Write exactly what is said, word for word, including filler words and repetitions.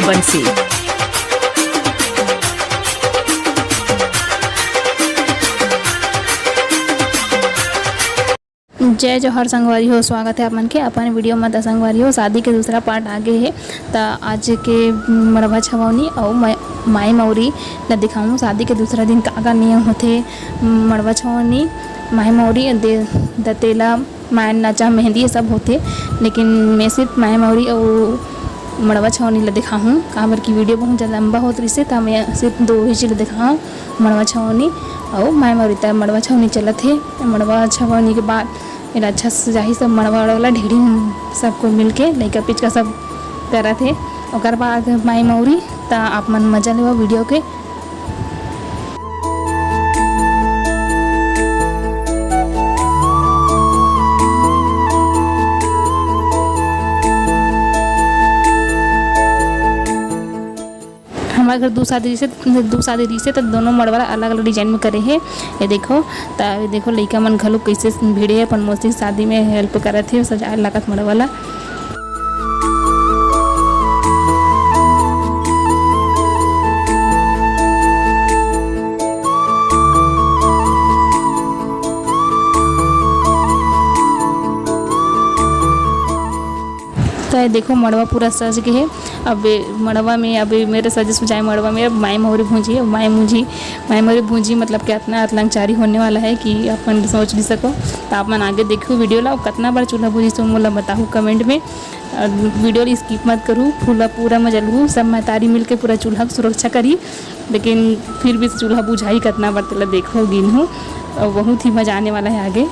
बंसी। जय जोहार संगवारी हो, स्वागत है आप मन के अपन वीडियो में। त संगवारी हो, शादी के दूसरा पार्ट आ गे हे। त आज के मड़वा छवनी अउ मा-, माई मौरी ला दिखाऊं। शादी के दूसरा दिन का का नियम होथे, मड़वा छवनी, माई मौरी, दे-, दतेला, मायन नाचा, मेहंदी, ये सब होथे, लेकिन मैं सिर्फ माई मौरी अउ मड़वा छवनी ला दिखाहूं, काबर कि वीडियो बहुत ज़्यादा लंबा होत रहिसे, त मैं सिर्फ दो ही चीज ला दिखाहूं, मड़वा छवनी अउ माई मौरी। त मड़वा छवनी चलत हे। मड़वा छवनी के बाद एला अच्छा से सजाही सब, मड़वा वाला ढेरी सब कोई मिलके, लइका पिचका सब करत हे। ओकर बाद माई मौरी, त आप मन मजा लेवा वीडियो के। हमारे घर दू शादी रहिसे, दू शादी रहिसे, त दोनों मड़वा ला अलग-अलग डिजाइन में करे हे। ये देखो, त ये देखो, लइका मन घलो कइसे भिड़े हे अपन मौसी के शादी में, हेल्प करत हे, सजाए लागत मड़वा ला। त ये देखो, मड़वा पूरा सज गे हे। अब ये मड़वा में, अब ये मेरे सजे सुजाए मड़वा में अब माई मौरी भूंजी, अब माई मुंजी, माई मौरी भूंजी, मतलब कि अतना अतलंगचारी होने वाला है कि अपन सोच नहीं सको। त आप मन आगे देखो वीडियो ला, कतना बार चूल्हा भूंजी, तो मोला बताहू कमेंट में। और वीडियो ला स्किप मत करू, पूरा, पूरा मजा लू। सब महतारी मिलके पूरा चूल्हा के सुरक्षा करी, लेकिन फिर भी चूल्हा बुझाही कतना बार, तेला देखो गिनहू। और बहुत ही मजा आने वाला है आगे।